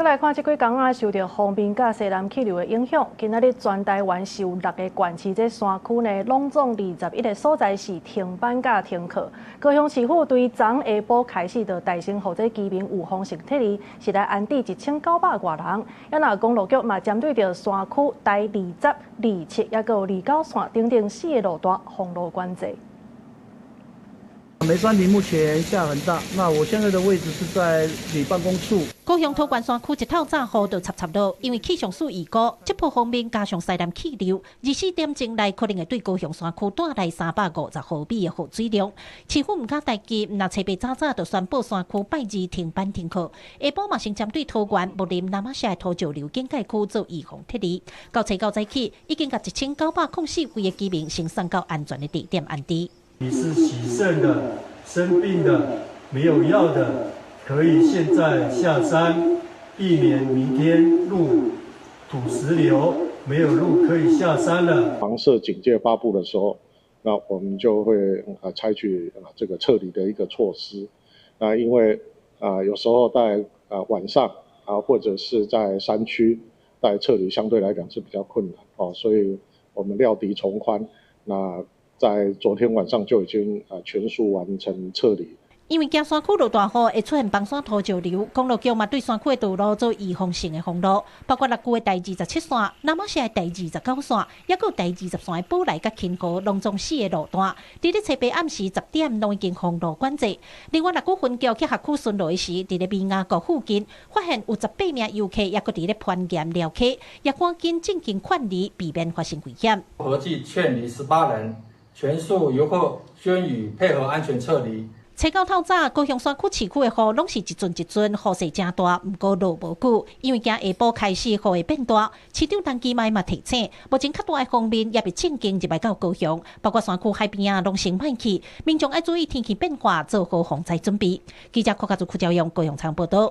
閣來看這幾工仔，受著鋒面佮西南氣流的影響，今仔日全台灣是有六个縣市這山區呢，攏總21個所在是停班佮停課。高雄市府對昨下晡開始就大聲予這居民預防性撤離，是來安置1900外人。啊若公路局嘛針對著山區台20、27，抑閣有29線等等四个路段封路管制。梅山林目前下很大，那我現在的位置是在里辦公處。高雄桃園山區一透早雨就插插落，因為氣象署預估，這波鋒面加上西南氣流，24點鐘內可能會對高雄山區帶來350毫米的雨水量。市府毋敢代誌，毋若初八早早就宣布山區拜二停班停課。下晡嘛先針對桃園、木林、那瑪夏的土石流警戒區做預防撤離。到初九早起，已經共1904位的居民先送到安全的地點安置。你是洗腎的、生病的、沒有藥的，可以現在下山，避免明天路土石流，沒有路可以下山了。黃色警戒發布的時候，那我們就會採取這個撤離的一個措施。那因為有時候在晚上或者是在山區，在撤離相對來講是比較困難哦，所以我們料敵從寬。那在昨天晚上就已經全數完成撤離。因為驚山區落大雨會出現崩山土石流，公路局嘛對山區的道路做預防性的封路，包括六龜的台27線、那瑪夏的台29線，抑閣有台20線的寶來佮芹湖，攏總四个路段，佇咧初八暗時10點攏已經封路管制。另外，六龜分局去轄區巡邏時，佇咧美亞谷附近發現有18名遊客抑閣佇咧攀岩寮溪，也趕緊進行勸離，避免發生危險。合計勸離18人。全數遊客均已配合安全撤離。初九透早，高雄山區市區的雨攏是一陣一陣，雨勢誠大，毋過落無久，因為驚下晡開始雨會變大。市長陳其邁嘛提醒，目前較大的鋒面猶未正經入來到高雄，包括山區海邊仔攏先莫去，民眾愛注意天氣變化，做好防災準備。記者郭家祖、柯昭勇高雄場報道。